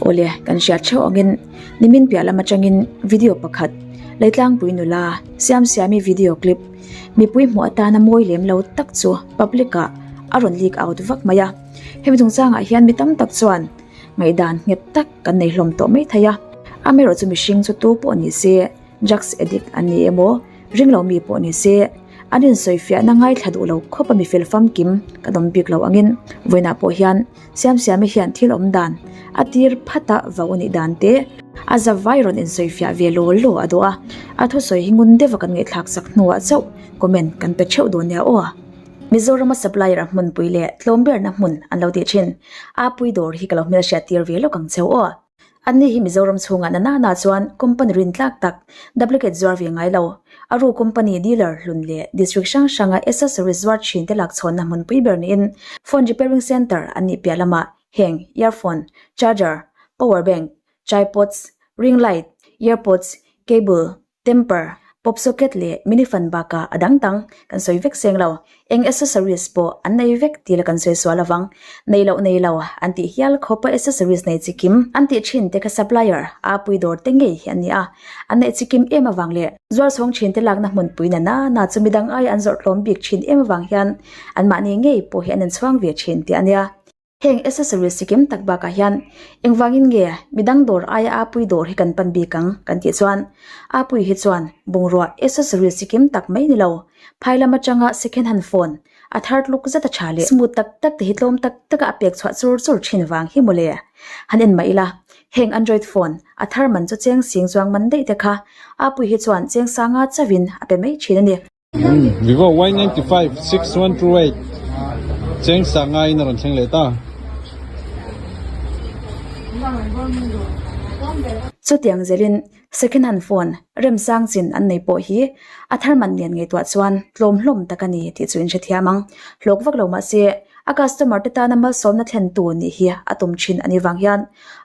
Awle, kan hriat theuh angin nimin piah lam atangin video pakhat Leitlangpui nula Siamsiami video clip mipui hmuh atana mawi lem lo tak chu public ah a rawn leak out vak mai a. Hemi chungchangah hian mi tam tak chuan ngaihdan nghet tak kan nei hlawm tawh mai thei a. Amaherawhchu mihring chu tu pawh ni se drugs addict an ni emaw ring lo mi pawh ni se an insawifiahna ngaithla duh lo khawp a mi fel famkim kan awm bik lo angin vawiinah pawh hian Siamsiami hian thil awm dan a tir phat a vau a nih dan te a za vai rawn insawifiah ve law law a duh a, a thusawi hi ngun deuh a kan ngaihthlak sak hnuah chauh comment kan pe theuh dawn nia aw. Mizorama supplier a hmunpui leh tlawm berna hmun an lo tih thin. Apui dawr hi ka lo hmelhriat tir ve lawk ang cheu aw. Anni hi Mizoram chhungah na nana chuan company rin tlak tak duplicate zuar ve ngai lo. A ru company dealer hlun leh district hrang hranga accessories zuar thin te lak chhawnna hmunpui ber niin phone repairing centre an nih piah lamah heng earphone, charger, power bank, tripods, ring light, earpods, cable, Temper, pop socket leh mini fan bakah a dang dang kan sawi vek seng lo. Eng accessories pawh an nei vek tih la kan sawi sual avang. Nei loh nei lo an tih hial khawpa accessories nei chi kim an tih thin te kha supplier a pui dawr te ngei hi an ni a. An neih chi kim em avang leh zual chhawng thin te lakna hmunpui na na na chu midang aia an zawrh tlawm bik thin em avang hian anmahni ngei pawh hi an inchhuang ve thin tih a nia. Heng accessories sikim tak bakah hian engvangin nge midang dawr aia Apui dawr hi kan pan bik ang kan tih chuan Apui hi chuan bungrua accessories sikim tak mai ni lo phai lam atanga second hand phone a thar tluk zet a tha leh smooth tak tak te hi tlawm tak taka a pek chhuah chur chur thin vang hi mawle han en mah ila heng android phone a thar man chu cheng sing chuang man daih te kha Apui hi chuan cheng sanga chauhin a pe mai thin a ni. Vivo Y 95 6128 cheng sanga in a rawn thleng leh ta. Chutiang zelin second hand phone remsang chin an nei pawh hi a thar man lian ngaihtuah chuan tlawm hlawm tak a ni tih chu in hrethiam ang. Hlawk vak lo mahse a customer te tana malsawmna thlentu nih hi a tum thin a nih vang hian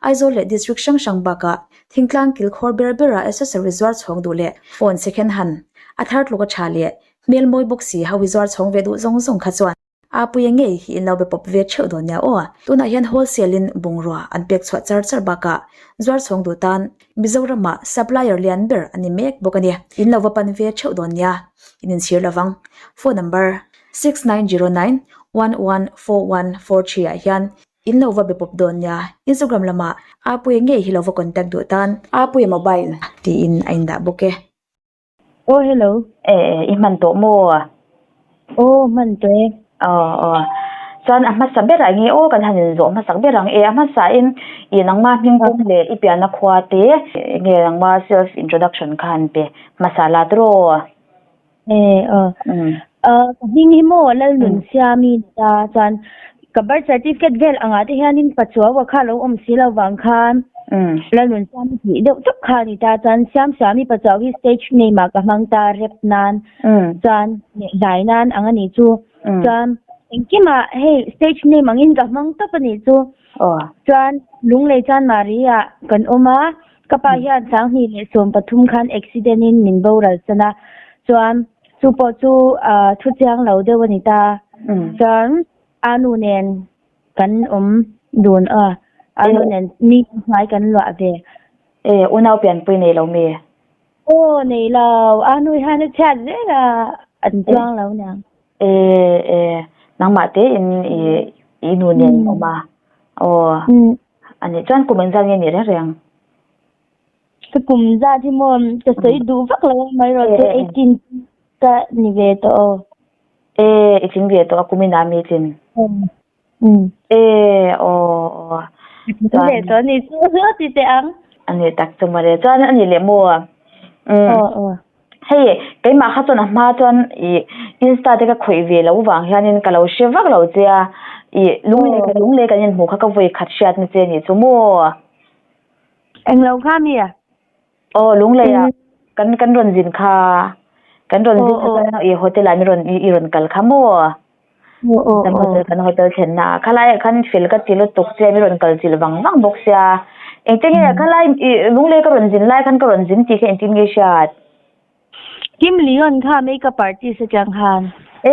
Aizawl leh district hrang hrang bakah Thingtlang kilkhawr ber bera accessory zuar chhawng duh leh phone second hand a thar tluk a tha leh hmel mawi bawk si ho hi zuar chhawng ve duh zawng zawng kha chuan Apuia ngei hi in lo be pawp ve theuh dawn nia aw. Tunah hian wholesale in bungrua an pek chhuah char char bakah zuar chhawng duh tan Mizoramah supplier lian ber a ni mek bawk a ni. In lo va pan ve theuh dawn nia in inchhir lovang. Phone number, 6909114143 ah hian In lo va be pawp dawn nia, Instagram lamah Apuia ngei hi lo va contact duh tan. Apuia mobile tiin a indah bawk e. Aw hello. E i hman tawh maw? Aw hman tawh e. Aw aw. Chuan a hmasa berah nge aw kan han inzawh hmasak ber ang e. A hmasain i nangma hming pawm leh i pianna khua te nge nangma self introduction kha han pe hmasa la tiraw? E aw. Ka hming hi maw Lalnunsiami ni ta chuan ka birth certificate vel angah te hianin Pachuaua kha lo awm si lo vang khan Lalnunsiami tih deuh tawp kha a ni ta chuan Siamsiami Pachuau hi stage name ah ka hmang ta rep nan chuan zai nan ang a nih chu chuan engkimah hei stage name angin ka hmang tawp a nih chu. Chuan Lunglei chuan Mari ah kan awm a, ka pa hian 2013 khan accident in min boral san a, chuan chu pawh chu thu chiang lo deuh a ni ta. Chuan a nu nen kan awm dun a, a nu nen mi hnuai kan luah ve. E, unau pianpui nei lo mi? Aw, nei lo. A nu hian a chhiat zel a, an chuang lo niang. E e nangmah te in i i nu nen in awm a aw ani chuan kum engzat nge nih reng reng? Ka kum zat hi maw ka sawi duh vak lo a mai rawh chu 18 ka ni ve tawh aw. E i tling ve tawh a kum inah mi tlin? E aw aw chuan leh tawh ani chu ti teh ang. Ani tak chu mawle chuan ani leh maw aw aw hei keimah kha chuan a hma chuan ih insta te ka khawih ve loh vang hianin ka lo hre vak lo che a ih lunglei lunglei kan inhmuh kha ka vawi khat hriatna che anih chu maw. Englo kha mi a? Aw lunglei ah kan kan rawn zin kha kan rawn zin kha chuan ih hotel ah mi rawn i rawn kal kha maw. Kan hotel kan hotel thlenna ah khalai ah khan fel ka ti lutuk che mi rawn kal chilh vang vang bawk sia engtin nge khalai ih lunglei ka rawn zin lai khan ka rawn zin tih kha engtin nge i hriat? Kim Leon kha makeup artist atang khan. E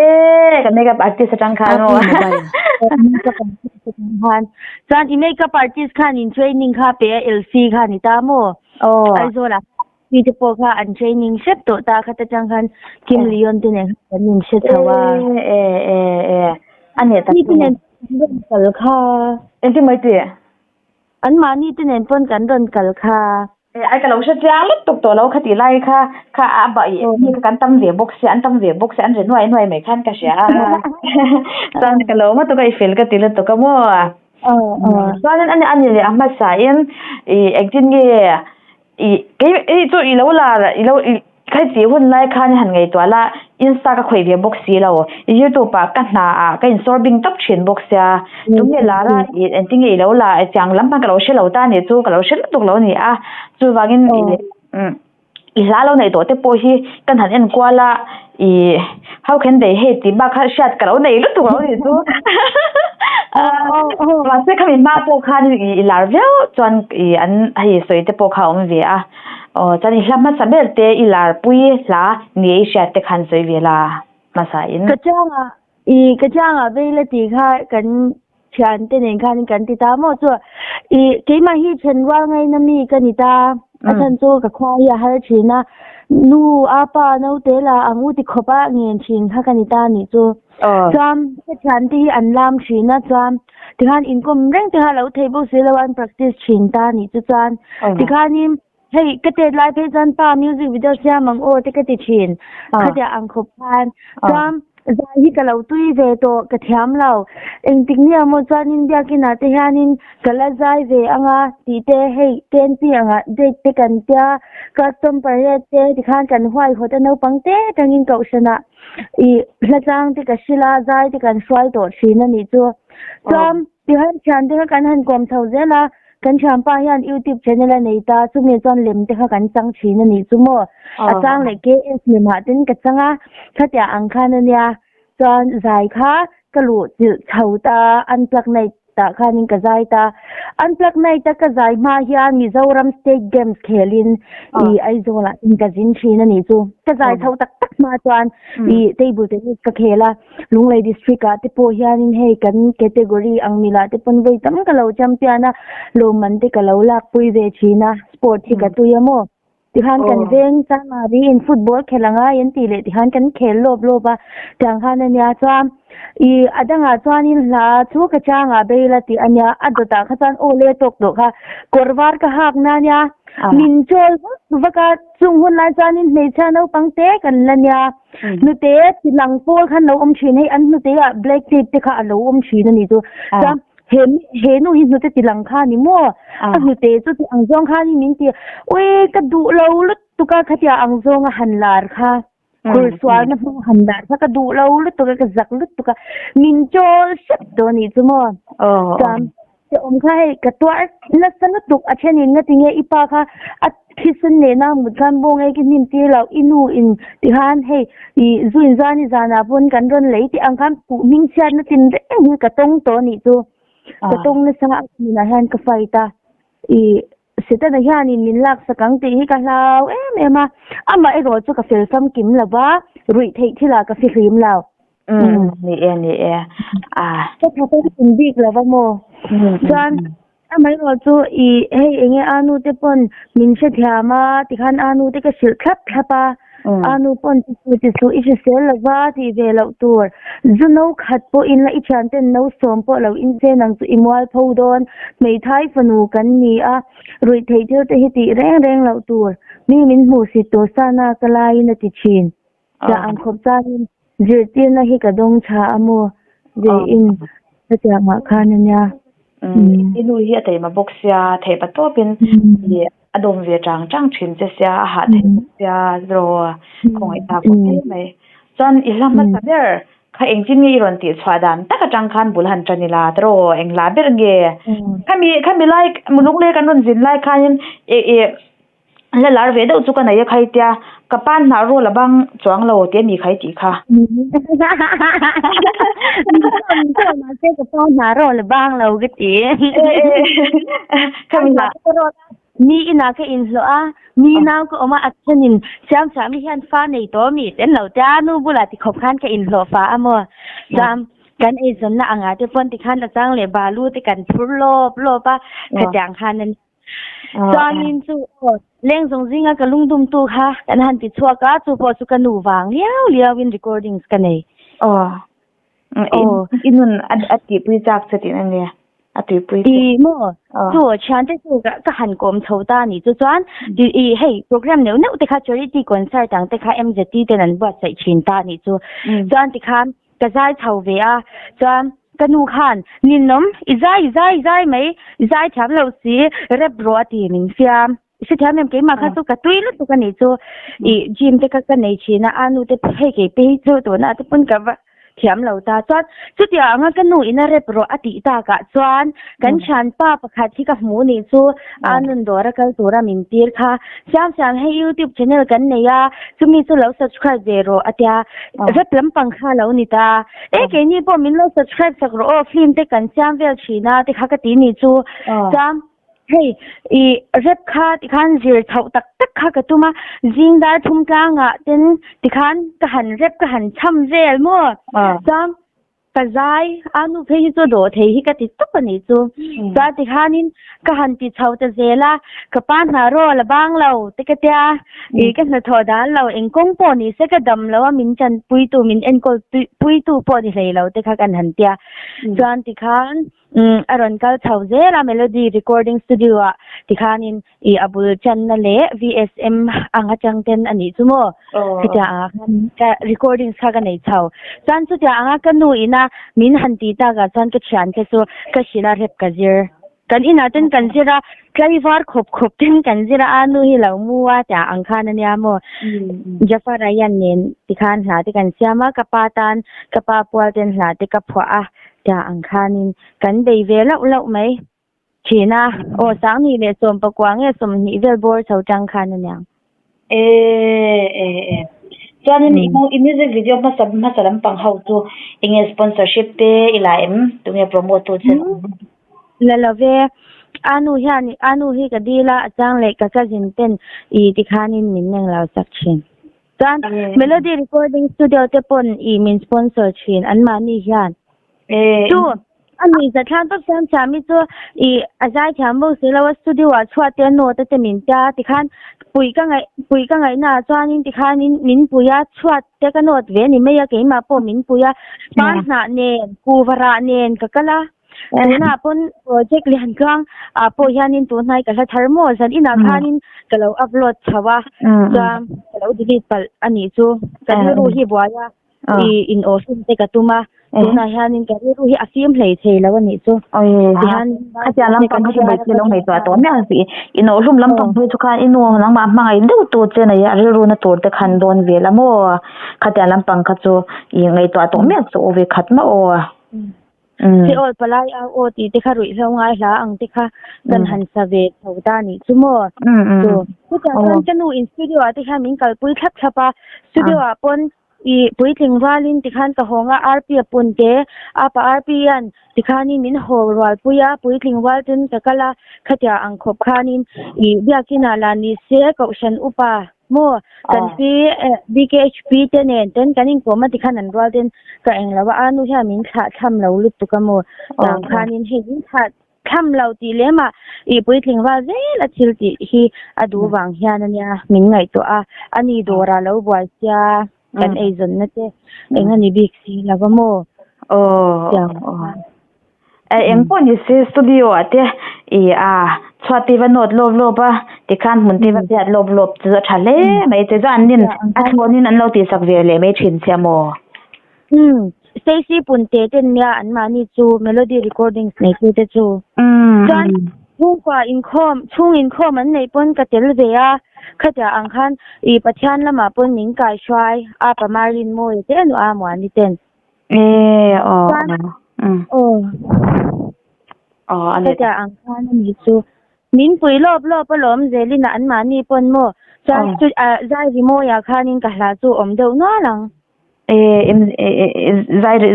ka makeup artist atang khan o. Mobile. Makeup artist atang khan. Chuan i makeup artist khan in training kha pe a Elsie kha ni ta maw? Aw. Aizawl ah mi te pawh kha an training hrep tawh ta khat atang khan Kim Leon te nen khan kan in hre chho a. E e e a nih tak Ni te nen kan rawn kal kha. Engtin mai tih? An mahni te nen pawn kan rawn kal kha. E ai ka lo hre chiang lutuk tawh lo kha tih lai kha kha a bah ih mi kha kan tam ve bawk sia an tam ve bawk sia an ri nuai nuai mai khan ka hria a chuan ka lo hma tuk a i fel ka ti lutuk a maw chuanin ani ani leh a hmasa in ih engtin nge ih kei hei chu i lo lar i lo ih Khaitih hun lai khan i han ngaihtuah la, Insta ka khawih ve bawk si lo, YouTube ah ka hna ah ka insawr bing tawp thin bawk sia, tunge lar a, engtin nge i lo la, chiang lam khan ka lo hre lo ta nih chu ka lo hre lutuk lo ni a, chuvangin i hla lo neih tawh te pawh hi kan han en kual a, i how can they hate tih bak kha hriat ka lo nei lutuk lo nih chu, mahse khami hma pawh khan i lar viau chuan i an hei sawi te pawh kha a awm ve a. Aw chuan i hla hmasa ber te i larpui hla ni i hriat te khan sawi ve la hmasa in. Ka changa i ka changa vei la tih kha kan thian te nen khan kan ti ta maw chu i keimah hi then rual ngaina mi ka ni ta a chhan chu ka khua hi a har thin a nu a pa naute la ang u ti khawp a ngen thin kha ka ni ta nih chu chuan ka thian te hi an lam thin a chuan Tikhan inkawm reng te kha lo thei bawk si lo an practice thin ta nih chu chuan tikhanin hei ka tet lai phei chuan pa music video siam ang aw te ka ti thin khatia ang khawp khan chuan zai hi ka lo tui ve tawh ka thiam lo engtik nia maw chuanin biakinah te hianin ka la zai ve anga tih te hei KNP angah date te kan tia custom parade te tikhan kan huaihawt a naupang te atangin kohhranah Ih, hlatlang te ka hrilh a, zai te kan hruai tawh thin a nih chu. Chuan, tihian thian te kha kan han kawm chho zel a, kan thianpa hian YouTube channel a nei ta, chumi chuan lem te kha kan chang thin a nih chu maw. A chang leh KS lemah ten ka chang a, khatiah ang khan a nia. Chuan zai kha ka luh chilh chho ta, unplug night tah khanin ka zai ta. Unplug night a ka zai hma hian Mizoram State Games khelin i Aizawl ah in ka zin thin a nih chu. Ka zai chho tak tak hma chuan i table tennis ka khel a, Lunglei district ah te pawh hianin hei kan category ang mil ah te pawn vawi tam ka lo champion a, lawmman te ka lo lakpui ve thin a, sport hi ka tui a maw. Tikhan kan veng Chanmari in football khel a ngai an tih leh tikhan kan khel lawp lawp a, tiang khan a nia. Chuan i a dangah chuanin hla chu ka changah bei la tih a nia, a dawtah kha chuan aw le tawk tawh kha kawr var ka hak na nia, min chawl vak vak a, chung hun lai chuanin hmeichhia naupang te kan la nia, hnute ti lang pawl khan lo awm thin hei an hnute ah black tape te kha a lo awm thin a nih chu. Chuan He he nu hi hnute ti lang kha ni maw? A hnute chu ti ang zawng khan in min ti ui ka duh lo lutuk a khatia ang zawng a han lar kha khur sual na hmang han lar kha ka duh lo lutuk a ka zak lutuk a min chawl hrep tawh nih chu maw? Chuan che awm kha hei ka tuar nasa lutuk a then in ngatinge i pa kha a thisen nena mut khan bawng ei khi hnim tir lo i nu in tikhan hei ih zu in zan i zanah pawn kan rawn lei tih ang khan puh hming chhiatna tin reng hi ka tawng tawh anih chu ka tawng nasa a hmunah hian ka fight a ih Setana hianin min laksak ang tih hi ka hlau em em a amah erawh chu ka fel famkim lo va ruih theih thilah ka fihlim lo. Umm ni e ni e a. Ka tha famkim bik lo va maw chuan Amaherawh chu i hei enge Anu te pawn min hrethiam a tikhan Anu te ka hrilh thlap thlap a, Anu pawn ti su ti su i hrisel lova tih ve loh tur, zu no khat pawh in la i thianten no sawm pawh lo in che nang chu i mual pho dawn, hmeithai fanu kan ni a, ruih theih thil te hi tih reng reng loh tur, mi min hmuh sit tur sa na ka laiin a ti thin. Chah ang khawp chuanin zirtirna hi ka dawng tha a maw? Zeiin hetiang ah khan a nia. I nu hi a taima bawk sia, theih pa tawpin a dawm ve chang chang thin che sia, a hah theih bawk sia, zero khawngaih tak bawk hle mai. Chuan i hla hmasa ber kha engtin nge i rawn tih chhuah dan tak atang khan bul han tan ila tiraw eng hla ber nge? Khami khami lai Lunglei kan rawn zin lai khanin i i La lar ve deuh chu ka nei a khai tia, ka pan hnah rual a bang chuang lo tih a ni khai tih kha. Mahse ka pan hnah rual a bang lo ka ti. Khami hla. Mi inah ka inhlawh a, mi nau ka awm a, a thenin Siamsiami hian fa nei tawh mi ten lo te a, nu bulah tikhawp khan ka inhlawh fa a maw? Chuan kan eizawnna angah te pawn tikhan a chang leh balu te kan phur lawp lawp a, khatiang khan a ni. Chuanin chu aw leng zawng zinga ka lungdumtu kha kan han ti chhuak a, chu pawh chu ka nu vang liau liauin recordings ka nei. Aw. Aw. I nun a tihpui chak che tihna nge? A tuipui che. I maw? Chu thiante chu ka han kawm chho ta a nih chu chuan i hei program neuh neuh te kha charity concert ang te kha MZT ten an buatsaih thin ta a nih chu. Chuan tikhan ka zai chho ve a, chuan ka nu khan ninawm i zai i zai i zai mai, i zai thiam lo si rep rawh a ti min fiam. I hrethiam em keimah kha chu ka tui lutuk a nih chu i gym te kha ka nei thin a, a nu te hei kei te hi chu tunah te pawn ka va thiam lo ta chuan chutia anga ka nu in a rep rawh a tih takah chuan kan thianpa pakhat hi ka hmuh nih chu a nun dawr a kal tura min tir kha siam siam hei youtube channel kan nei a chumi chu lo subscribe ve rawh a tia rep lampang kha lo ni ta e keini pawh min lo subscribe sak rawh aw film te kan siam vel thin a tikha ka ti nih chu chuan Hei, i rep kha tikhan zir chhoh tak tak kha ka tum a, zing dar thum tlangah ten tikhan ka han rep ka han cham vel maw? Chuan ka zai a nu phei hi chu dawh thei hi ka ti tawp a nih chu. Chuan tikhanin ka han ti chho ta zel a, ka pa hna rawl a bang lo te ka tia, i ka hnathawh dan lo eng kawng pawh ni se ka dam lo a min chanpuitu min enkawl puitu pawh ni hlei lo te kha kan han tia. Chuan tikhan Umm a rawn kal chho zel a Melody Recording Studio ah tikhanin i a bul channa leh VSM ang atang ten a nih chu maw? Khatiang angah khan ka recordings kha ka nei chho. Chuan chutiang anga ka nu ina min han ti takah chuan ka thiante chu ka hrilh a rep ka zir. Kan inah ten kan zir a, tlaivar khawp khawp ten kan zir a, a nu hi lo mu a tiang ang khan a nia maw? Jafar Ryan nen tikhan hla te kan siam a, ka pa tan ka pa pual ten hla te ka phuah a. Tia ang khanin kan bei ve lauh lauh mai thin a, aw Sangni leh Sawmpakua nge 20 vel bawr chho tang khan a niang. E e e. Chuanin i i music video hmasa hmasa lampang ho chu enge sponsorship te i la em? Tunge promote tu che? La lo ve. A nu hian a nu hi ka dil a, a chang leh ka cousin ten i tikhanin min neng lo sak thin. Chuan Melody Recording Studio te pawn i min sponsor thin an mahni hian. Chu a nuih za thlang tawp chuan Chami chu i a zai thiam bawk si lo a studio ah chhuat te note te min tia tikhan pui ka ngaih pui ka ngaihna ah chuanin tikhanin min pui a chhuat te ka note ve a ni mai a keimah pawh min pui a pan hnah nen kuhva rah nen ka kal a. Tunah pawn project lian tluang ah pawh hianin tunhnai ka hla thar maw zan inah khanin ka lo upload chho a chuan ka lo delete palh a nih chu ka rilru hi buai a i in aw hrim te ka tum a tunah hianin ka rilru hi a fim hlei thei lo a nih chu tihian Khatiang lampang kha chu hmeichhia lo ngaihtuah tawh miah si in aw hlum lampang phei chu khan i nu nangmah hmangaih deuh tu che nei a rilru na tur te khan dawn vel a maw khatiang lampang kha chu i ngaihtuah tawh miah chu aw ve khat mah aw. Che awl palai au aw tih te kha ruihhlo ngai hla ang te kha kan han sa ve chho ta nih chu maw? Chu chutiang chuan ka nu in studio ah te hian min kalpui thlap thlap a, studio ah pawn i puitling rualin tikhan ka hawng a, RP a pun te apa RP hian tikhanin min haw rualpui a, puitling rual ten ka kal a, khatia ang khawp khanin i biakin ah lah ni se kohhran upa Maw, kan pi BKHP te nen ten kan inkawm a tikhan an rual ten ka eng lo a, a nu hian min thlah thlam lo lutuk a maw, tang khanin hei min thlah thlam lo tih lem ah i puitling val zel a thil tih hi a duh vang hian a nia min ngaihtuah a, a ni dawr ah lo buai sia kan eizawnna te eng a ni bik si lo a maw. Aw. Eng pawh ni se studio ah te ih a chhuat te va nawt lawp lawp a tikhan hmun te va biat lawp lawp chu a tha hle mai che chuan an nin a thlawn in an lo tih sak ve leh mai thin che maw. Umm Stacy Punte ten nia an mahni chu Melody Recordings nei tu te chu chuan chhungkua inkhawm chhung inkhawm an neih pawn ka tel ve a khatia ang khan ih Pathian lamah pawn min kaihruai a Pamarin Mawia te anu a Muani ten. E aw aw aw a ni hetiang ang khan a ni chu min pui lawp lawp alawm zelin a anmahni pawn maw chuan chu zai ri mawiah khanin ka hla chu awm deuh nual ang. E m zai ri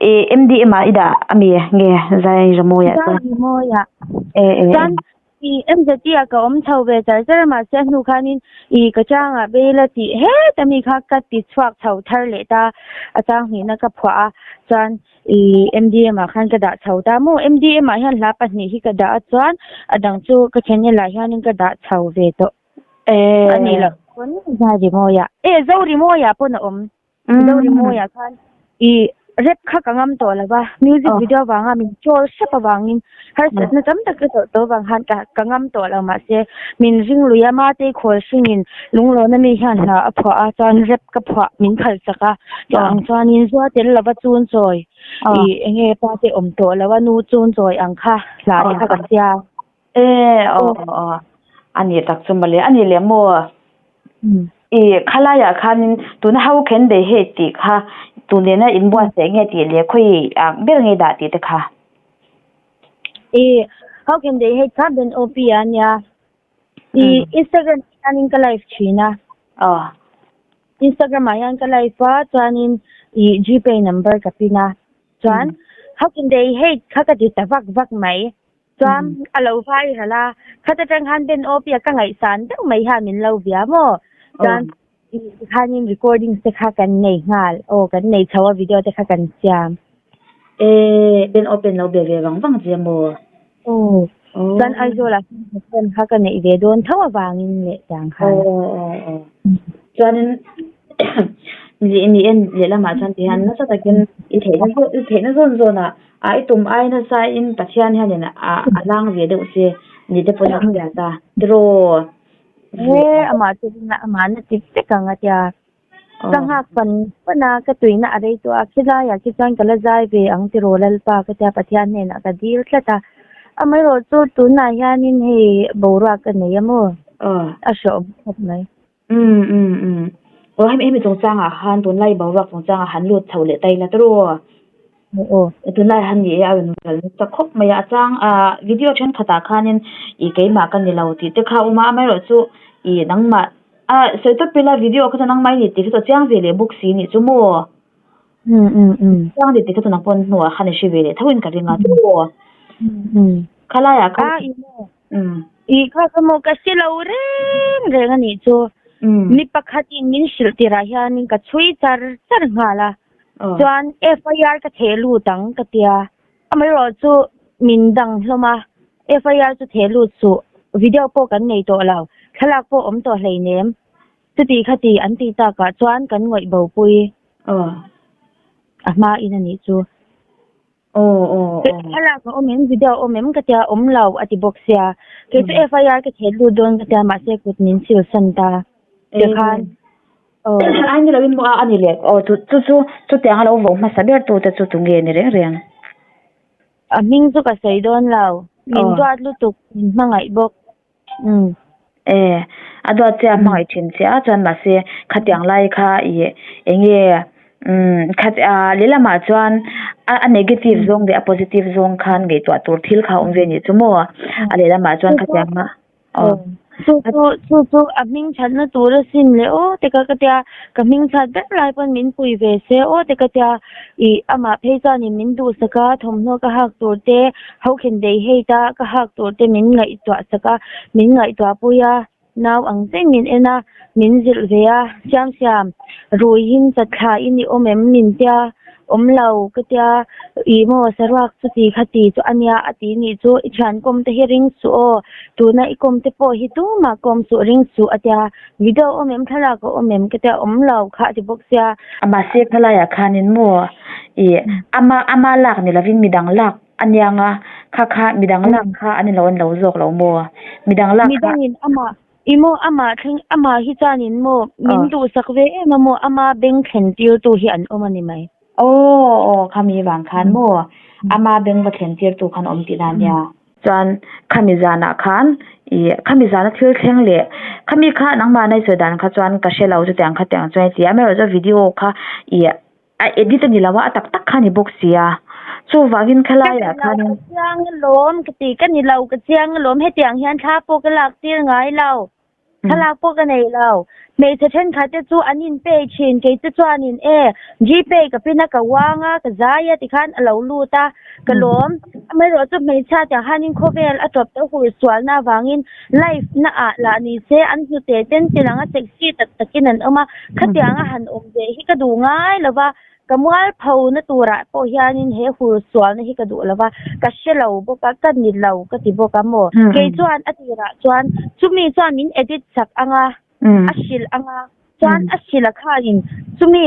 e MDM ah i dah a mi nge zai ri mawiah chuan zai ri mawiah e e chuan. I MZT ah ka awm chho ve char char a mahse a hnu khanin i ka changah bail a tih het ami kha ka ti chhuak chho thar leh ta a chang hnihna ka phuah a chuan i MDM ah khan ka dah chho ta maw MDM ah hian hla pahnih hi ka dah a chuan a dang chu ka channel ah hianin ka dah chho ve tawh a nih loh pawn zai rimawi ah e zo rimawi ah pawn a awm. Zorimawi ah khan i rap kha ka ngam tawh lo va, music video vanga min troll hrep avangin harsatna tam tak ka tawrh tawh avang khan ka ka ngam tawh lo mahse min ring lui a Matei khawl hringin lunglawna mi hian hna a phuah a chuan rap ka phuah min phal chak a tiang chuanin zua tel lova chun chawi i enge pa te awm tawh lo a nu chun chawi ang kha hla te kha ka siam. E aw aw a ni tak chu mawle a ni leh maw i khalai ah khanin tuna how can they hate tih kha tu nena in buatsaih nge tih leh khawi ah ber nge dah tih te kha. I how can they hate kha Ben OP a nia i Instagram ah hianin ka live thin a. Aw. Instagram ah hian ka live a chuanin i Gpay number ka pin a chuan how can they hate kha ka ti ta vak vak mai. Chuan a lo vai ral a, khata tang khan Ben Opia ka ngaihsan deuh mai hian min lo bia maw? Chuan tikhanin recordings te kha kan nei nghal, aw kan nei chho a video te kha kan siam. E Ben Opian lo bia ve vang vang che maw? Aw, chuan Aizawl ah khan kha ka neih ve dawn tho avangin leh tiang khan. Aw aw aw. Chuanin ni en lehlamah chuan tihian nasa takin i theihna i theihna zawn zawnah A i tum ai nasa in Pathian hianin a a lang ve deuh che ni te pawhin a hriat a, tiraw? He amah chu rinna amah na tik vek ang a tia. Ka nghak pan pan a, ka tuina a rei tawh a, khilaiah khi chuan ka la zai ve ang tiraw Lalpa ka tia Pathian hnenah ka dil tlat a. Amaherawh chu tunah hianin hei boruak ka nei a maw? A hreawm khawp mai. Umm umm umm. Aw hemi hemi chungchangah khan tunlai boruak chungchangah han lut chho leh ta ila tiraw? Aw. Tunlai han ni e a rawn kal nasa khawp mai a, a chang ah video thenkhatah khanin ih keimah ka ni lo tih te kha a awm a, amaherawhchu ih nangmah a sawi tawp ila video kha chu nangmah i ni tih kha chu a chiang ve leh bawk si nih chu maw? Umm umm umm. Chiang ve tih kha chu nang pawn hnuah khan i hre ve leh tho in ka ring a tiraw? Umm umm. Khalaiah khan. A ih maw? Ih kha kha maw ka hre lo reng reng a nih chu. Mi pakhatin min hrilh tirah hianin ka chhui char char nghal a. Chuan FIR ka theh lut ang ka tia. Amaherawh chu min dang hlawm a, FIR chu theh lut suh. Video pawh kan nei tawh lo, thlalak pawh awm tawh hleinem. Chuti khati an tih takah chuan kan ngawih bopui a hmain a nih chu. Aw aw aw. Thlalak a awm em video a awm em ka tia awm lo a ti bawk sia. Kei chu FIR ka theh lut dawn ka tia mahse kut min sil san ta. Tikhan aw. Ai ni loin maw a ni leh aw chu chu chu chutiang a lo vo hmasa ber tu te chu tunge ni reng reng. A hming chu ka sawi dawn lo. Min duat lutuk min hmangaih bawk. Umm. E, a duat che a hmangaih thin che a chuan mahse khatiang lai kha ih eng nge umm khat ah lehlamah chuan a a negative zawng leh a positive zawng khan ngaihtuah tur thil kha a awm ve nih chu maw a lehlamah chuan khatiang a aw. Chu chu chu chu a hming thatna tur a sin leh aw te ka ka tia ka hming that ber lai pawn min pui ve se aw te ka tia ih amah phei chuanin min duhsak a thawmhnaw ka hak tur te Ho khen dei hei ta ka hak tur te min ngaihtuah sak a, min ngaihtuah pui a, nau ang cheng min en a, min zilh ve a, Siam Siam, ruihin chatthla in i awm em min tia, awm lo ka tia, ih maw saruak chuti kha ti chu a nia a ti nih chu, i thian kawm te hi ring suh aw, tuna i kawm te pawh hi tumah kawm suh ring suh a tia, video awm em thlalak a awm em ka tia, awm lo kha a ti bawk sia. Mahse khalaiah khanin maw ih ama ama lak ni lovin midang lak A niang a, kha kha midang lak kha an ilo an lo zawk lo maw? Midang lak kha. Midangin amah, i maw amah thleng, amah hi chuanin maw min duhsak ve em a maw, ama beng thlen tirtu hi an awm a ni mai. Aw aw khami vang khan maw, ama beng va thlen tirtu khan awm tihna a nia. Chuan khami zanah khan i khami zana thil thleng leh khami kha nangmah nai sawi dan kha chuan ka hre lo chutiang khatiang chuan a ti a, amaherawhchu chu video kha i A edit a ni lo a, a tak tak kha a ni bawk si a. Chuvangin khalaiah khan. Ka ni lo, ka chiang alawm ka ti. Ka ni lo, ka chiang alawm. Hetiang hian thla pawh ka lak tir ngai lo. Thlalak pawh ka nei lo. Hmeichhe thenkhat te chu an in pay thin, kei te chuanin e Gpay ka pin a, ka uang a, ka zai a tikhan a lo lut a, ka lawm. Amaherawh chu hmeichhia tiang hianin khawvel a tawp ta hur sualna avangin life na ah lah ni se an hnute ten tilang a sexy tak takin an awm a, khatianga han awm ve hi ka duh ngai lo va. Ka mualpho na turah pawh hianin he hur sualna hi ka duh lo va, ka hre lo bawk a, ka ni lo ka ti bawk a maw? Kei chuan a tirah chuan chumi chuan min edit sak ang a, a hrilh ang a, chuan a hrilh a khanin chumi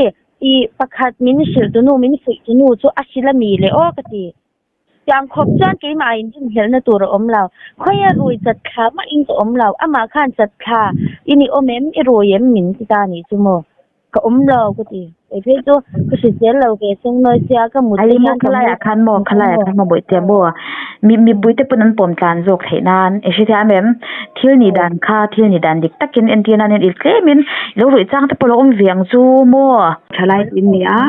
i pakhat min hrilh tunu, min fuih tunu chu a hrilh a mi le aw ka ti. Tiang khawp chuan keimah inrinhlelhna tur a awm lo. Khawia rui chat thla mahin ka awm lo. Amah khan chat thla i ni awm em, i rui em min ti ta nih chu maw? Ka awm lo ka ti. Kei phei chu ka hrisel lo ve seng nawi sia ka mut te hian ka mu. Khalaiah khan maw, khalaiah khan maw bawihte maw, mi mipuite pawn an pawm tlan zawk theih nan i hrethiam em? Thil nih dan kha thil nih dan dik takin entir nan i tlemin i lo ruih chang te pawh lo awm ve ang chu maw? Thalai in ni a,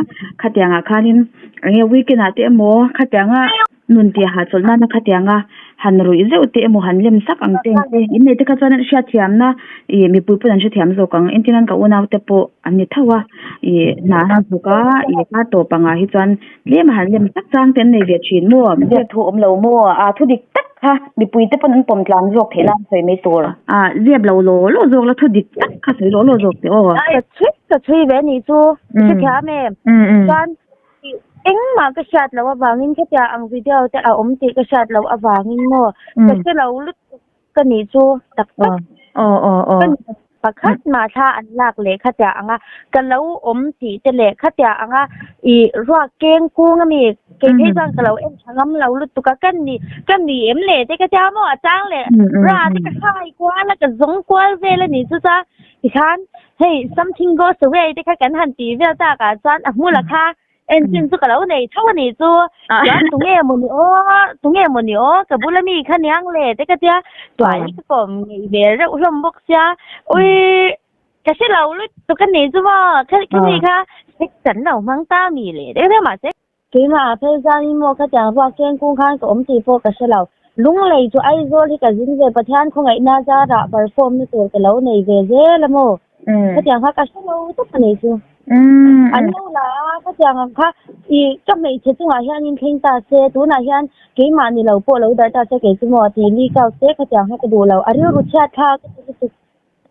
khatiangah khanin Enge weekend ah te emaw khatianga nun tih hahchawlh nana khatianga han ruih zeuh te emaw han lem sak ang te ang te innei te kha chuan an hriatthiamna ih mipui pawn an hrethiam zawk ang entirnan ka unau te pawh an ni tho a ih hna an thawk a ih kar tawp angah hi chuan tlem a han lem sak chang te an nei ve thin maw. Zep thu awm lo maw a thu dik tak kha mipui te pawn an pawm tlan zawk theih nan sawi mai tur. A zep lo law law zawk la thu dik tak kha sawi law law zawk teh aw. Ka chhui ka chhui ve anih chu i hrethiam em chuan Engmah ka hriat loh avangin khatiang ang video te a awm tih ka hriat loh avangin maw ka hre lo lutuk ka nih chu tak tak ka ni pakhat mah thla an lak leh khatiang anga ka lo awm tih te leh khatiang anga ih ruak keng kung ami kei phei chuan ka lo en tha ngam lo lutuk a ka ni ka ni em le te ka tia maw a chang leh ra te ka hai kual a ka zawng kual vel a nih chu chuan Tikhan hei something goes away te kha kan han tih vel tak ah chuan a hmula kha engine chu ka lo nei tho a nih chu chuan tunge mawni aw tunge mawni aw ka bula mi kha niang le te ka tia tuai ka kawm ngei ve reuh hlawm bawk sia ui ka hre lo lutuk a nih chu maw kha mi kha sex an lo hmang ta mi le te ka tia mahse Keimah ah phei chuanin maw khatiang ruak keng kung khan ka awm tih pawh ka hre lo. Lunglei chu Aizawl hi ka zin ve Pathian khawngaihna zarah perform na tur ka lo nei ve zel a maw. Khatiang kha ka hre lo tawp a nei chu. An lo la a, khatiang ang kha i ka hmeichhe chungah hianin thleng ta se, tunah hian keimah ni lo pawh lo darh ta se kei chu maw ti leak out te khatiang kha ka duh lo. A rilru chhiat thlak ka ti lutuk.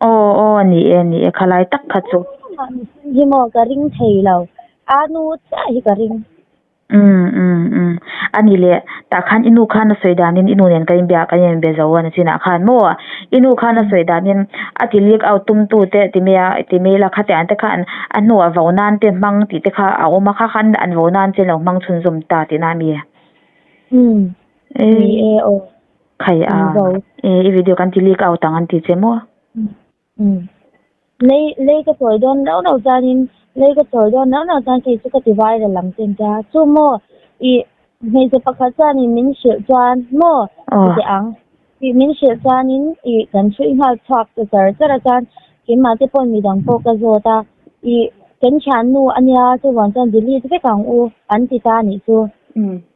Aw aw ni e ni e khalai tak kha chu. Mihring hi maw ka ring thei lo a nu chiah hi ka ring. Umm umm umm a ni le tah khan i nu khan a sawi danin i nu nen kan inbia kan inbe zo a nachinah khan maw i nu khan a sawi danin a ti leak out tum tu te ti mai a ti mai la khatiang te khan a hnuah vo nan te hmang tih te kha a awm a kha khan an vo nan che lo hmang chhunzawm ta tihna a mi. Umm ni e aw. Khai a, e i video kan ti leak out ang an ti che maw? Umm. Lei lei ka chawi dawn rauh rauh chuanin lei ka chawi dawn rauh rauh chuan kei chu ka ti viral ang che nia. Chu maw i hmeichhe pakhat chuanin min hrilh chuan maw ti teh ang. I min hrilh chuanin i kan chhuih nghal chhuak ta char char a chuan keimah te pawhin midang pawh ka zawt a i kan thiannu ania chuvang chuan delete vek ang u an ti ta anih chu.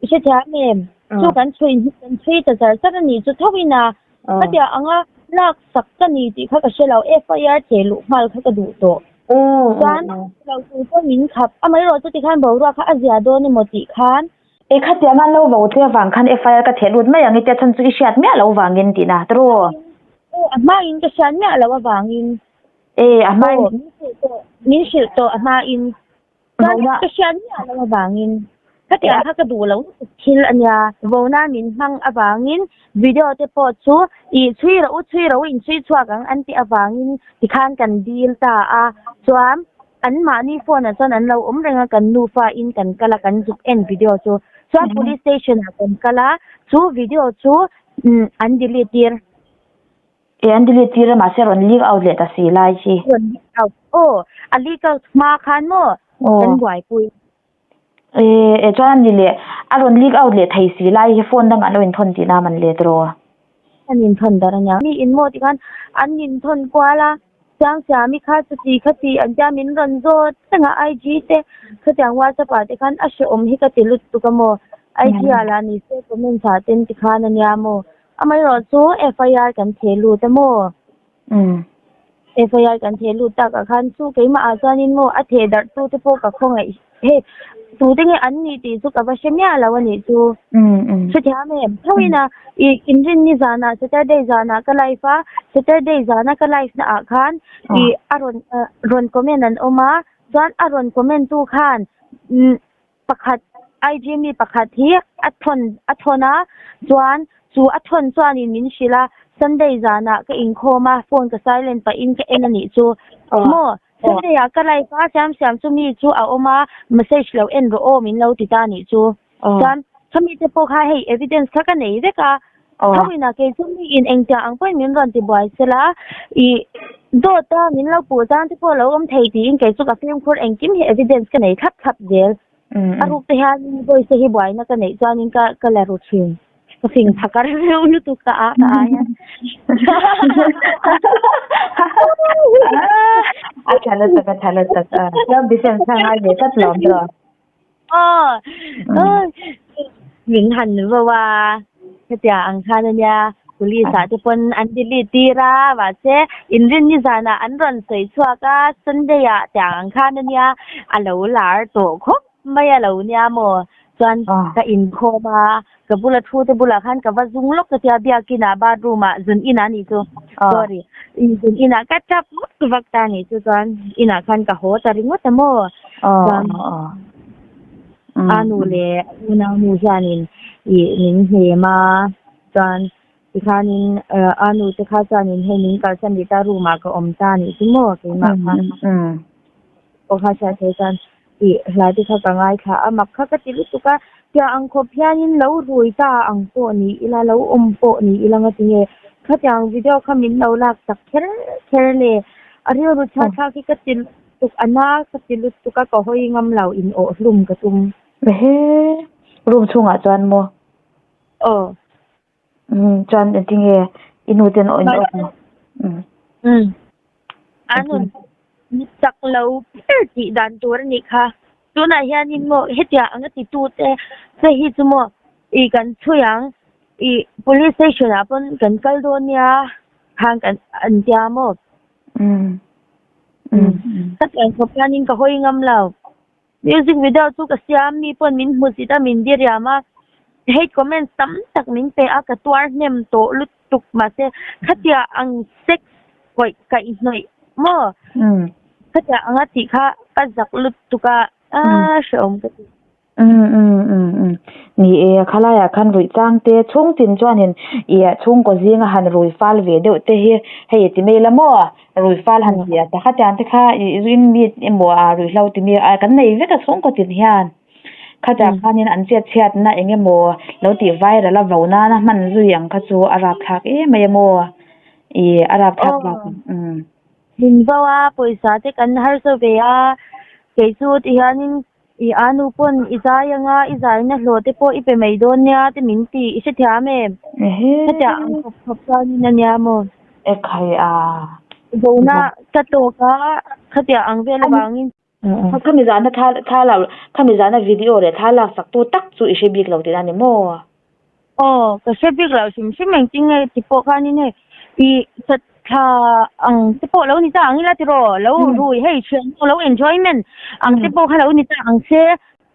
I hrethiam em? Chu kan chhui kan chhui ta char char a nih chu tho in a khatiang anga lak sak ka ni tih kha ka hre lo FIR theh luh nghal kha ka duh tawh. Chuan lo tur pawn min khap amaherawh chu tikhan boruak kha a zia dawn emaw tih khan. E khatiang an lo vo che avang khan FIR ka theh lut mai ang i tia chhan chu i hriat miah lo vangin tihna tiraw? Aw a hmain ka hriat miah loh avangin. E a hmain. Aw min hrilh tawh min hrilh tawh a hmain. Chuan ka hriat miah loh avangin khatiang kha ka duh lo lutuk thil a nia. Vona min hmang avangin video te pawh chu ih chhui rawh u chhui rawh u inchhui chhuak ang an tih avangin tikhan kan dil ta a. Chuan anmahni phone ah chuan an lo awm reng a kan nufa in kan kal a kan zuk en video chu. Chuan police station ah kan kal a chu video chu an delete tir. E an delete tir a mahse rawn leak out leh ta si lai hi. Rawn leak out aw a leak out hma khan maw kan buaipui. E e chuan a ni leh a rawn leak out leh thei si lai hi phone dangah an lo inthawn tihna a man let rawh. An inthawn dar ania mi in maw tikhan an inthawn kual a Siamsiami kha chuti khati an tia min rawn zawt reng a IG te khatiang WhatsApp ah te khan a hrehawm hi ka ti lutuk a maw IG ah lah ni se comments ah ten tikhan ania maw. Amaherawh chu FIR kan theh lut a maw? Umm. FIR kan theh lut tak ah khan chu keimah ah chuanin maw a theh darh tu te pawh ka khawngaih hei tute nge an nih tih chu ka va hre miah lo a nih chu. Hrethiam em? Tho ina ih inrinni zanah Saturday zanah ka live a, Saturday zana ka live na ah khan ih a rawn rawn comment an awm a, chuan a rawn comment tu khan pakhat IG mi pakhat hi a thawn a thawn a chuan chu a thawn chuanin min hrilh a Sunday zanah ka inkhawm a phone ka silent pahin ka en a nih chu maw Sunday ah ka live a siam siam chu mi chu a awm a message lo en rawh aw min lo ti ta a nih chu chuan khami te pawh kha hei evidence kha ka nei vek a Tho ina kei chu mi in engtiang ang pawhin min rawn ti buai sela ih dawt a min lo puh zang te pawh a lo awm thei tiin kei chu ka fimkhur engkim hi evidence ka nei thlap thlap zel. A ruk te hian voice te hi buaina ka neih chuanin ka ka la ru thin. Ka fing phakar reuh lutuk ka a ka ai a. A tha lutuk a tha lutuk a self defense kha ngai ve tlat lo ang tiraw. Aw min han vo a hetiang ang khan ania police ah te pawn an delete tir a mahse inrinni zanah an rawn sawi chhuak a sunday ah tiang ang khan ania a lo lar tawh khawp mai a lo nia maw chuan ka inkhawm a ka bula thu te bulah khan ka va zung lawk ka tia biakin ah bathroom ah zun inah a nih chu sorry zun inah ka tap vak vak ta a nih chu chuan inah khan ka haw ta ringawt a maw chuan a nu leh unau nu hianin ih min hnem a chuan tikhanin a nu te kha chuanin hei min kalsan rih ta room ah ka awm ta a nih chu maw keimah kha pawh kha hriat theih chuan Tih hla te kha ka ngaithla a, mak kha ka ti lutuk a, tiang ang khawp hianin lo rui ta ang pawh ni ila, lo awm pawh ni ila nga tinge khatiang video kha min lo lak tak kher kher le, a rilru chhiat thlak hi ka ti lutuk a na ka ti lutuk a, ka hawi ngam lo in awh hlum ka tum. Ehe, room chhungah chuan maw? Aw. Umm chuan engtinge i nu ten awh in awk maw? Umm. Umm. A nun ni chak lo ber tih dan tur a nih kha. Tunah hianin maw hetiang anga titute che hi chu maw ih kan chhui ang ih police station ah pawn kan kal dawn nia khan kan an tia maw. Umm. Umm. Hetiang khawp hianin ka hawi ngam lo. Music video chu ka siam mi pawn min hmu zit a min diriam a hate comments tam tak min pe a ka tuar hnem tawh lutuk mahse khatia ang sex kawih kaih hnawih maw khatia anga tih kha ka zak lutuk a aa hrehawm ka ti. Um um um um ni e khalai ah khan ruih chang te chhung tin chuanin ih chhungkaw zinga han rui fal ve deuh te hi hei ti mai la maw Rui fal han ti a, takhat tiang te kha i zuin mi emaw a rui hlo ti mi a kan nei vek a chhungkaw tin hian khatah khanin an chet chhiatna eng emaw lo tih viral a vo nana hman zui ang kha chu a rapthlak em mai emaw i a rapthlak bak umm. Min vo a pawisa te kan harsa ve a kei chu ti hianin i a nu pawn i zai anga i zaina hlawh te pawh i pe mai dawn nia te min ti i hrethiam em? Hetiang ang khawp khawp chuanin a nia maw? Ekhai a. Zona ka tawk a khatiang ang vel avangin. Khami zana thla thla lak khami zana video leh thla lak sak tu tak chu i hre bik lo tihna a ni maw? Aw, ka hre bik loh hrim hrim engtin nge ti pawh khanin hei i thla ang te pawh lo ni ta ang ila tiraw lo rui hei thian pawh lo enjoyment ang te pawh kha lo ni ta ang se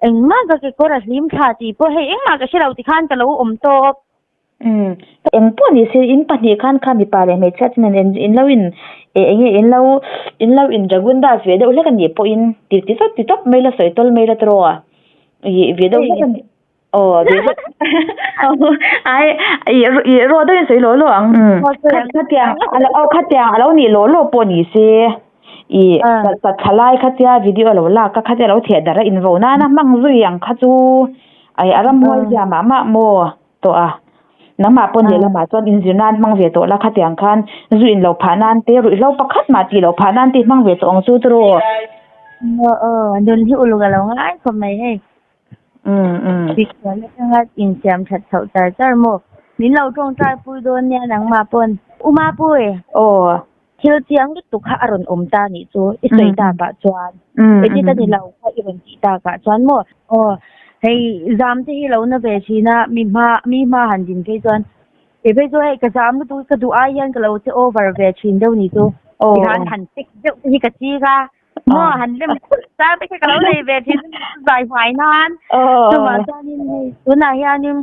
engmah ka kekawr a hlim thla tih pawh hei engmah ka hre lo ti khan ka lo awm tawp. Umm eng pawh ni se in pahnih khan kha mipa leh hmeichhia chu nen in lo in eh eng nge in lo in lo in dragon dance ve deuh hlek a nih pawhin ti ti tawp ti tawp mai la sawi tawl mai la tiraw ih ve deuh hlek a nih. Aw ve deuh ai i i rawh deuhin sawi law law ang. Khatiang aw khatiang a lo nih law law pawh ni se i thalai khatia video lo lak a khatia lo theh darh a invo nana hmang zui ang kha chu ai a ramhuai zia mah mah maw tawh a nangmah pawh lehlamah chuan inzir nan hmang ve tawh la khatiang khan zu in lo phah nan te ruihhlo pakhat mah tih loh phah nan te hmang ve tawh ang chu tiraw. Aw aw nun hi uluk a lo ngai khawp mai hei. Dikchuan atanga insiam that chhoh char char maw? Min lo tawngtai pui dawn nia nangmah pawn. U Mapui! Aw. Thil chiang lutuk kha a rawn awm ta nih chu i sawi takah chuan. Edit a ni lo kha i rawn tih takah chuan maw? Aw. Hei zam te hi lo na ve thin a, mi hma mi hma han din phei chuan. Kei phei chu hei ka zam lutuk hi ka duh ai hian ka lo che over ve thin deuh nih chu. Tikhan han check deuh te hi ka chik a, maw han lem khulh chang te khi ka lo nei ve thin zai huai nan. Chuvang chuanin hei tunah hianin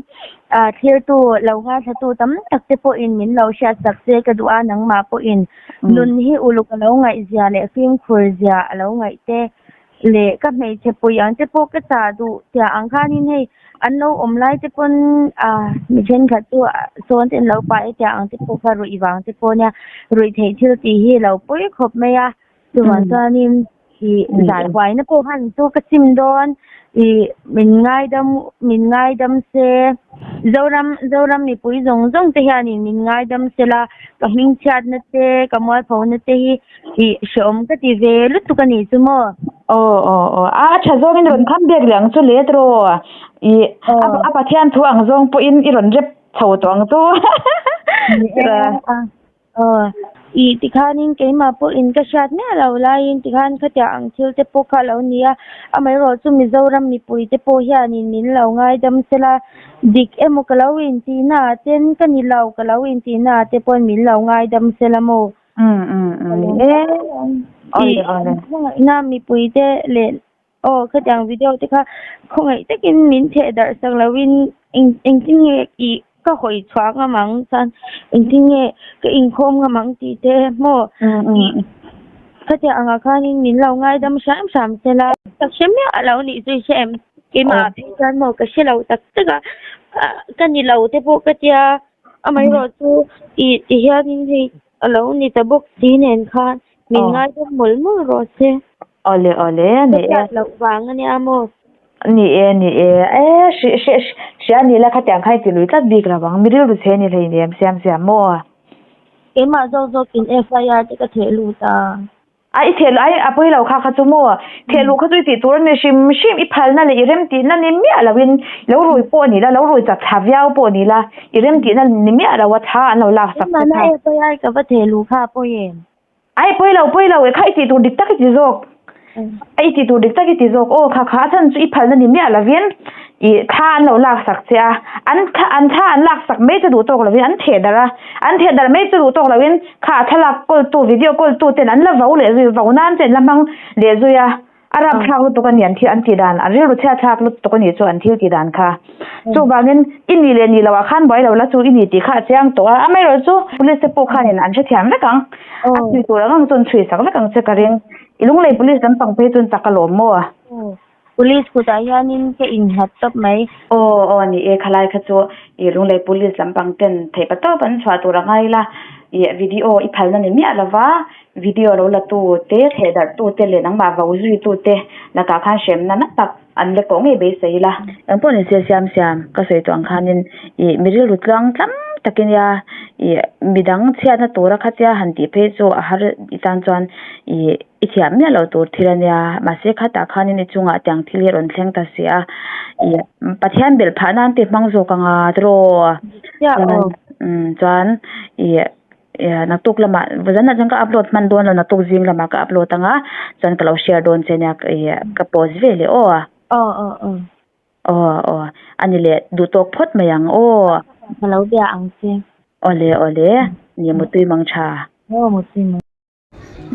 thlirtu lo ngaithlatu tam tak te pawhin min lo hriatsak che ka duh a, nangmah pawhin nun hi uluk a lo ngaihzia leh fimkhur zia a lo ngaih te leh ka hmeichhe pui ang te pawh ka chah duh tia ang khanin hei an lo awm lai te pawn ah mi thenkhat chu sawn te an lo pai tia ang te pawh kha ruih vang te pawh nia ruih theih thil tih hi lo pawi khawp mai a chuvang chuanin ih zai huaina pawh khan chu ka chim dawn ih min ngaidam min ngaidam se Zoram Zoram mipui zawng zawng te hianin min ngaidam sela ka hmingchhiatna te ka mualphona te hi Ih, hreawm ka ti ve lutuk a nih chu maw? Aw, aw, aw. A tha zawngin rawn kham bek leh ang chu le tiraw? Ih, a Pathian thu ang zawng pawhin i rawn rep chho tawh ang chu. Ni e, a, aw. Ih, tikhanin keimah pawhin ka hriat miah lo laiin tikhan khatiang ang thil te pawh kha a lo ni a. Amaherawhchu chu Mizoram mipui te pawh hianin min lo ngaidam sela, dik emaw ka lo intihna ah ten ka ni lo ka lo intihna ah te pawhin min lo ngaidam sela maw? Khawngaihna mipui te leh aw khatiang video te kha khawngaih takin min theh darh sak loin eng engtin nge ih ka hawi chhuah ngam ang chuan engtin nge ka inkhawm ngam ang tih te maw ih khatiang angah khanin min lo ngaidam hram hram sela. Ka hre miah a lo nih chu i hre em? Keimah ah phei chuan maw ka hre lo tak tak a ka ni lo te pawh ka tia. Amaherawh chu ih ti hianin hei a lo ni ta bawk si nen khan min ngaidam mawlh mawlh rawh se. Awle awle ni e. Ka hriat loh vang a nia maw? Ni e ni e e hri hri hria ni la khatiang kha i ti lui tlat bik lo ang mi rilru che ni hlei nem siam siam maw? Keimah zawk zawkin FIR te ka theh lut a. A i thehluh ai a pawi lo kha kha chu maw? Thehluh kha chu i tih tur a ni hrim hrim, i phalna leh i remtihna ni miah loin lo rui pawh ni la, lo rui chak thla viau pawh ni la, i remtihna ni miah lo a thla an lo lak sak che kha. Engmahna FIR ka va thehluh kha a pawi em? Ai pawi lo pawi lo e kha i tih tur dik tak i ti zawk. A i tih tur dik tak i ti zawk aw kha kha a chhan chu i phalna ni miah lovin i thla an lo lak sak che a, an thla an thla an lak sak mai chu duh tawk lovin an theh darh a, an theh darh mai chu duh tawk lovin kha a thlalak kawl tu video kawl tu ten an la vo leh zui vo nan chen la hmang leh zui a, a rap thlak lutuk a ni an thil an tih dan an rilru chhiat thlak lutuk a nih chu an thil tih dan kha. Chuvangin i nih leh nih loh ah khan buai lo la chu i nih tih kha a chiang tawh a, amaherawhchu chu police te pawh khanin an hrethiam vek ang, a chhui tur ang ang chu an chhui sak vek ang che ka ring. I lunglei police lampang phei chuan chak a lawm maw? Aw, police kutah hianin ka innghat tawp mai. Aw, aw ni e, khalai kha chu i lunglei police lampang ten theih pa tawp an chhuah tur a ngai la, i video i phalna ni miah lova video lo la tu te, theh darh tu te leh nangmah vo zui tu te lakah khan hremna na tak an la kawh ngei beisei ila. Engpawh ni se siam siam ka sawi tawh ang khanin ih mi rilru tluang tlam tak ania ih midang chhiatna tura khatia han tih phei chu a har i tan chuan ih i thiam miah loh tur thil ania mahse khatah khanin i chungah tiang thil hi a rawn thleng ta si a ih Pathian belh phah nan te hmang zawk anga tiraw chuan ih. Naktuk lamah zanah chuan ka upload hman dawn lo naktuk zing lamah ka upload anga chuan ka lo share dawn che nia ka post ve leh aw. Aw aw aw. Aw aw ani leh duh tawk phawt mai ang aw. Ka lo bia ang che. Awle awle ni mutui mang tha. Aw mutui mang.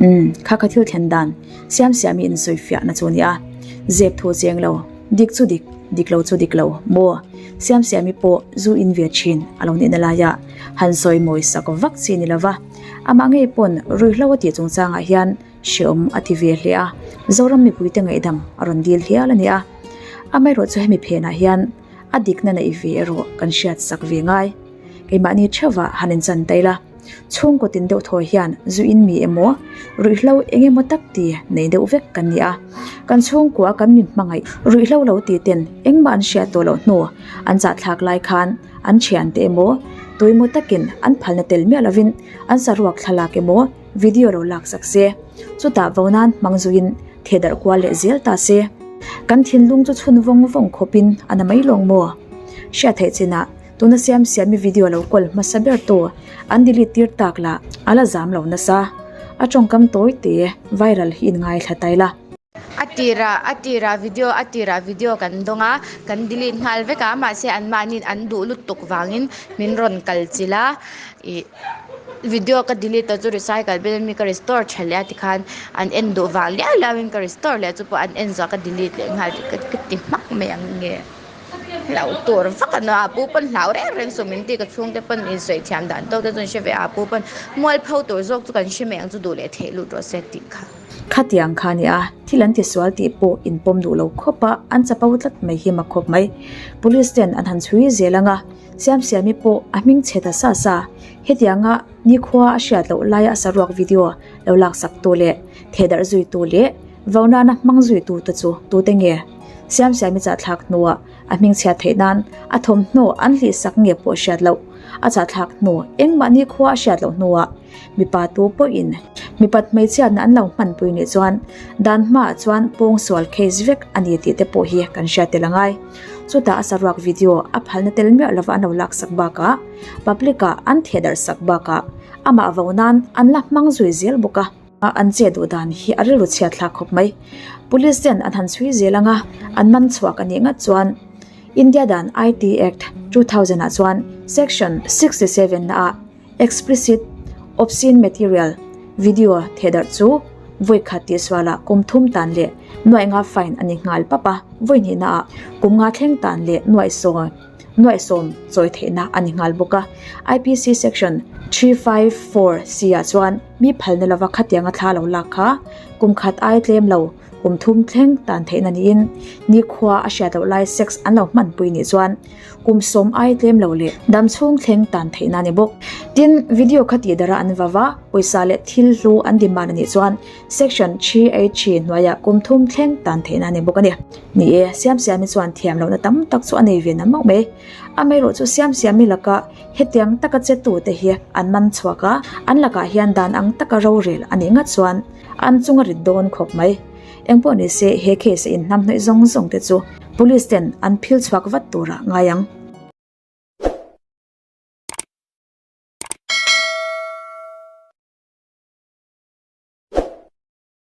Umm, kha ka thil thlen dan siam siam i insawi fiahna chu a ni a, zep thu cheng lo, dik chu dik, dik lo chu dik lo maw? Siam siami pawh zu in ve thin a lo nihna laiah han sawi mawi sak vak chi ni lova, amah ngei pawn ruihhlo a tih chungchangah hian hreawm a ti ve hle a, Zoram mipuite ngaihdam a rawn dil hial a ni a. Amaherawh chu hemi phenah hian a dikna neih ve erawh kan hriat sak ve ngai. Keimahni theuhah han inchan ta ila. Chhungkaw tin deuh thawi hian zu in mi emaw, ruihhlo eng emaw tak ti nei deuh vek kan ni a. Kan chhungkua kan mi hmangaih ruihhlo lo ti ten engmah an hriat tawh loh hnu an chahthlak lai khan an thiante emaw, tuimaw takin an phalna tel miah lovin an saruak thlalak emaw video lo lak sak se. Chutah vo nan hmang zuiin thehdarh kual leh zel ta se. Kan thinlung chu chhun vawng vawng khawpin a na mai lawng maw? Hriat theih chinah. Tuna siam siam i video lo kawl hmasa ber tu an delete tir tak lah a la zam lo nasa. A tawngkam tawi te viral hi in ngaithla tai la. A tirah a tirah video a tirah video kan dawng a, kan delete nghal vek a mahse anmahniin an duh lutuk vangin min rawn kal chilh a ih. Video ka delete tawh chu recycle bin ami ka restore tha leh a tikhan an en duh vang liau liau in ka restore leh a chu pawh an en zawh ka delete leh nghal ka ti hmak mai ang nge hlauh tur vak a a pu pawn hlau reng reng suh min ti ka chhungte pawn insawi thiam dan tawk te chu an hre ve a a pu pawn mualpho tur zawk chu kan hre mai ang chu duh leh theih lut rawh se tih kha. Khatiang kha nia thil an tisual tih pawh inpawm duh lo khawp a an chapo tlat mai hi mak khawp mai. Police ten an han chhui zel ang a. Siamsiami pawh a hming chhe ta sa sa. Hetianga nikhua a hriat loh laia a saruak video lo laksak tu leh thehdarh zui tu leh vo nana hmang zui tu te chu tute nge? Siamsiami chahthlak hnuah a hming chhiat theih nan a thawmhnaw an hlih sak nge pawh hriat loh. A chahthlak hnu engmah nikhua a hriat loh hnuah mipa tu pawhin mipat hmeichhiatna an lo hmanpui nih chuan dan hmaah chuan pawngsual case vek a ni tih te pawh hi kan hriat tel a ngai. Chutah a saruak video a phalna tel miah lova an lo laksak bakah public ah an thehdarh sak bakah amah vo nan an la hmang zui zel bawk a. An che duh dan hi a rilru chhiat thlak khawp mai. Police ten an han chhui zel ang a, an man chhuak a nih ngat chuan India dan IT Act 2000 ah chuan Section 67 na ah Explicit obscene material video thehdarh chu vawi khat tihsualah kum thum tan leh nuaih nga fine a ni nghal pap a, vawi hnihna ah kum nga thleng tan leh nuaih saw nuaih sawm chawi theihna a ni nghal bawk a. IPC section 354 C ah chuan mi phalna lova khatianga thla lo lak kha kum khat ai tlem lo kum thum thleng tan theihna niin nikhua a hriat loh lai sex an lo hmanpui nih chuan Kum sawm ai tlem lo leh dam chhung thleng tan theihna a ni bawk. Tin, video kha tih darah an va va, pawisa leh thil hlu an demand a nih chuan Section 383 hnuaiah kum thum thleng tan theihna a ni bawk a ni. Ni e, Siamsiami chuan thiam lohna tam tak chu a nei ve na mauh mai. Amaherawh chu Siamsiami laka hetiang taka che tute hi an man chhuak a, an lakah hian dan ang taka rorel a nih ngat chuan an chung a rit dawn khawp mai. Engpawh ni se, he case a inhnamhnawih zawng zawng te chu Police ten an phil chhuak vat turah ngai ang.